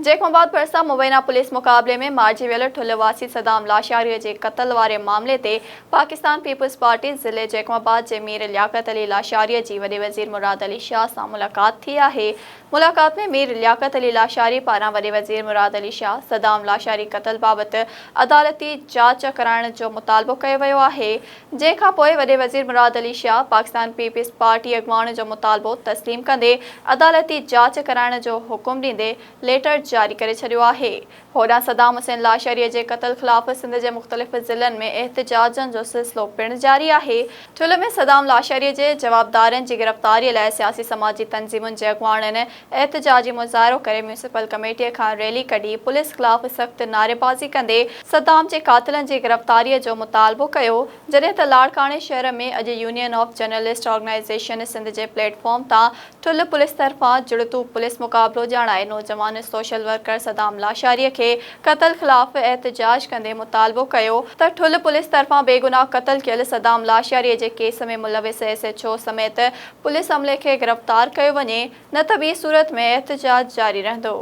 Jacob آباد ڀرسان مبينا پوليس مقابلي ۾ مارجي ويل ٺلهه واسي صدام لاشاري جي قتل واري معاملي تي پاڪستان پيپلز پارٽي ضلعي جيڪب آباد جي مير لياقت علي لاشاري جي وڏي وزير مراد علي شاهه سان ملاقات ٿي آهي. ملاقات ۾ مير لياقت علي لاشاري پاران وڏي وزير مراد علي شاهه صدام لاشاري قتل بابت عدالتي جاچ ڪرائڻ جو مطالبو ڪيو ويو آهي جنهن کان پوء وڏي وزير مراد علي شاهه پاڪستان پيپلز پارٽي اڳواڻ جو مطالبو تسليم ڪندي عدالتي جاچ ڪرائڻ جو حڪم ڏيندي ليٽر جاري ڪري ڇڏيو آهي. هوڏانهن صدام حسين لاشاري جي قتل خلاف سنڌ جي مختلف ضلعن ۾ احتجاجن جو سلسلو پڻ جاري آهي. ٺل ۾ صدام لاشاري جي جوابدارن جي گرفتاري لاء سياسي سماجي تنظيمن جي اڳواڻن احتجاجي مظاهرو ڪري ميونسپل ڪميٽي کان ريلي ڪڍي پوليس خلاف سخت نعريبازي ڪندي صدام جي قاتلن جي گرفتاري جو مطالبو ڪيو. جڏهن ته لاڙڪاڻي شهر ۾ اڄ union of journalist organization Sindh جي پليٽ فارم تان ٺلهه پوليس طرفان جڙتو پوليس مقابلو ڄاڻائي نوجوان سوشل ورڪر صدام لاشاري کي قتل خلاف احتجاج ڪندي مطالبو ڪيو ته ٺلهه پوليس طرفان بيگناهه قتل ڪيل صدام لاشاري جي ڪيس ۾ ملوث ايس ايڇ او سميت پوليس عملي کي گرفتار ڪيو وڃي نه ته ٻي صورت ۾ احتجاج جاري رهندو.